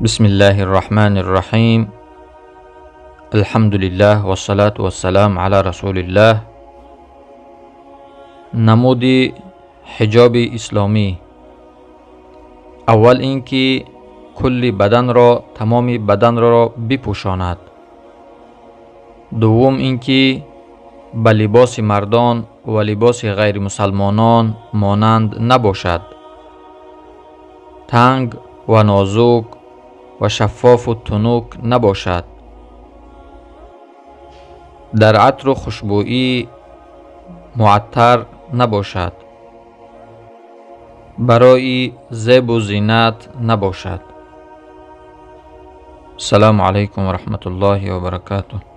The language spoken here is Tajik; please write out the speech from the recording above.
Бисмиллаҳи рраҳмани рраҳим. Алҳамдулиллаҳ вассалату вассалам ала расулиллаҳ. Намуди ҳиҷоби исломӣ: аввал ин ки кулли баданро, тамоми баданро бипӯшонад. Дуввум ин ки ба либоси мардон ва либоси ғайримусалмонон монанд набошад, танг ва нозук ва шаффофу тунук набошад, дар атру хушбӯӣ муаттар набошад, барои зебу зинат набошад. Ассалому алайкум ва раҳматуллоҳи ва баракатуҳ.